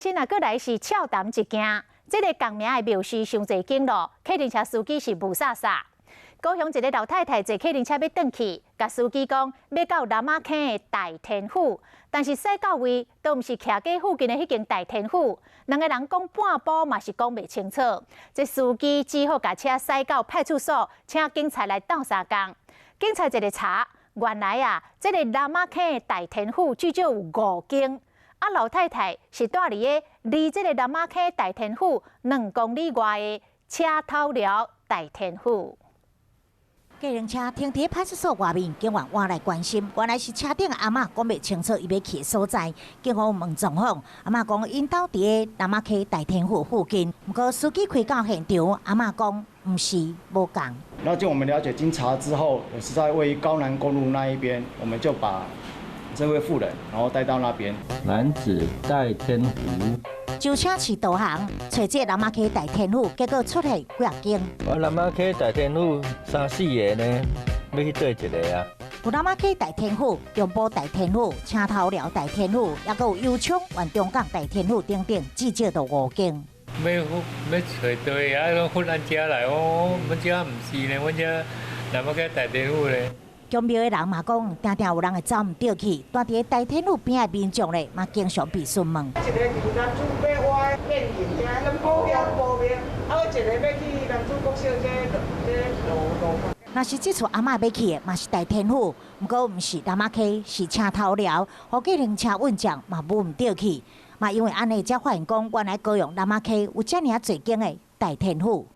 先啊，閣來是俏談一件，這个仝名的廟司傷濟間咯，客運車司機是霧煞煞。高雄一个老太太坐客運車欲轉去，共司機講欲到南仔坑的大天府，但是駛到位都毋是徛街附近的彼間大天府，兩个人講半步嘛是講袂清楚。這司機只好共車駛到派出所，請警察來鬥相共。警察一个查，原來啊，這个南仔坑的大天府至少有五間。啊，老太太是蹛佇个離這个南仔坑大天府2公里外的車頭寮大天府。計程車停佇派出所外面，警員趕來關心，原來是車頂阿嬤講袂清楚，伊欲去的所在。警方問狀況，阿嬤講𪜶兜佇个南仔坑大天府附近，毋過司機開到現場，阿嬤講毋是無仝。那經我們了解，經查之後，是在位於高南公路那一邊，我們就把這位婦人，然後帶到那邊。楠梓大天府。就車試導航，揣這南仔坑大天府，結果出現幾仔間。我南仔坑大天府三四个呢，欲去佗一个啊？有南仔坑大天府、中埔大天府、車頭寮大天府，抑閣有油昌、員中港大天府等等，至少都五間。欲欲揣對啊，攏分按遮來，我阮遮毋是呢，阮遮南仔坑大天府咧。宮廟的人嘛講，定定有人會走毋著去，蹛佇大天府邊的民眾咧，嘛經常被詢問。一个佇楠梓欲倚面銀遐，兩埔遐埔邊，啊，一个欲去楠梓國小這這路路。若是這次阿嬤欲去的，嘛是大天府，毋過毋是南仔坑，是車頭寮，予計程車問證嘛問毋著去，嘛因為按呢，才發現講原來高雄南仔坑有遮爾仔濟間的大天府。